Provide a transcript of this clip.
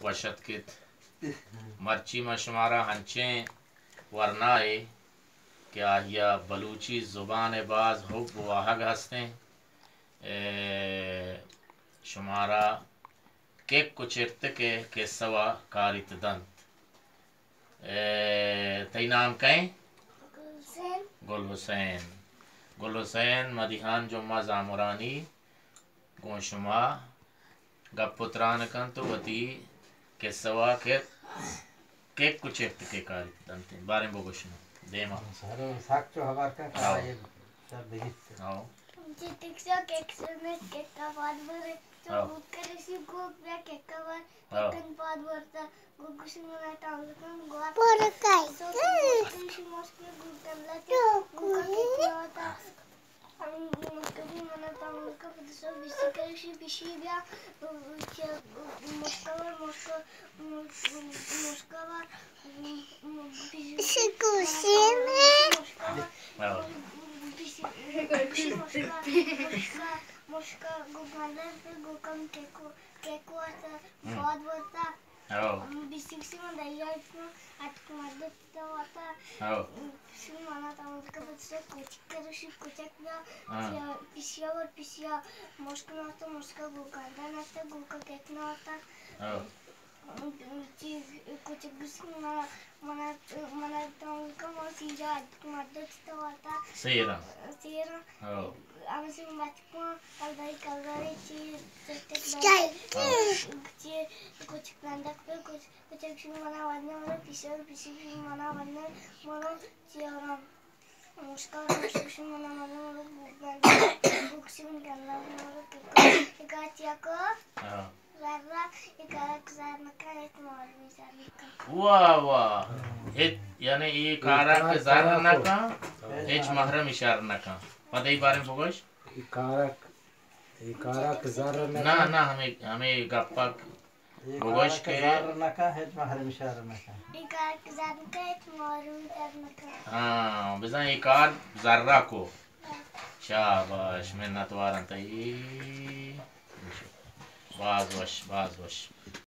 وش اتکت۔ مرچی ما شمارا ہنچیں ورنائے کہ آہیا بلوچی زبان ء باز حب و واہگ ہستیں، اے، شمارا کک و چرتک ء قصہ وا کاریت دنت۔ اے، تئی نام کئے؟ گل حسین۔ گل حسین۔ گل حسین مدیحان جمعہ زامرانی گوں شما گپ و تران کنت و وتی قصہ وا کک، کک و چرتک ء کاریت دنت۔ باریں بگوش نوں دیما۔ سر سک چو ہبر کن کہ ہاؤ۔ آئی شر بگیت۔ ہاؤ۔ چی تکسا کک سنے کک کا پاد برے۔ تو ہاؤ۔ گوک کرے سی گوک بیا کک کا پاد۔ ہاؤ۔ ککن پاد برتا۔ گوک گوشی منا تاؤ کن گوار۔ پر کائی۔ سو تکسا موسکی گوک کن لاتے۔ گوک کک نہ ہوتا۔ ہم مشکا بھی منا تا مشکا پہ دوسرا بیسی کریشی پیشی بیا، چہ مشکا بر مشکا، مشکا بر پیشی، مشکا بر پیشی، مشکا، مشکا، مشکا گوکاندر پہ گوکم کیکو، کیکو آتا، ہم۔ فواد بوتا۔ ہاؤ۔ بیسی بیسی من دیا اتنا، اتک مردم تو وتا۔ ہاؤ۔ شی منا تا مشکا بچے کوچک کرو، شی کوچک بیا۔ ہاں۔ پسیا، پسیا ور پسیا۔ مشکا نہ تو مشکا گوکاندر نہ تو گوکا کیک نہ ہوتا۔ ہاؤ۔ چی کوچک گس منا، منا، منا تا مشکا ما سیجا اتک مردم تو وتا۔ سیرا۔ سیرا۔ ہاؤ۔ ہم سے مت کلداری، کلداری چی چٹک چی کچک نندک پہ کچک، کچک شروع منا ورنہ، منا پیشر، پیشر شروع منا ورنہ، منا چیارا مشکا، مشکا شروع منا ورنہ، منا بوک نندک، بوک شروع منا ورنہ، منا ککا، اکا چیا کو، ہاں۔ زرا، اکا زر نکا، ایت مار می زر نکا۔ واہ، واہ۔ ہچ، یعنی اے کارا کہ زر نکا، ہچ محرم اشار نکا۔ پتہ ای بارے بگوش؟ اے کارا اے کارا کہ زر نہ نہ، کن۔ نہ، ہمے، ہمے گپا اے بگوش کارا کہ کہ زر نہ کن، ہچ محرم شر نہ کن۔ اے کارا کہ زر نہ کن، ہچ محرم شر نہ کن۔ ہاں، بزاں اے کار زرا کو۔ ہاں۔ شاباش، منت وارن تئی۔ باز وش، باز وش۔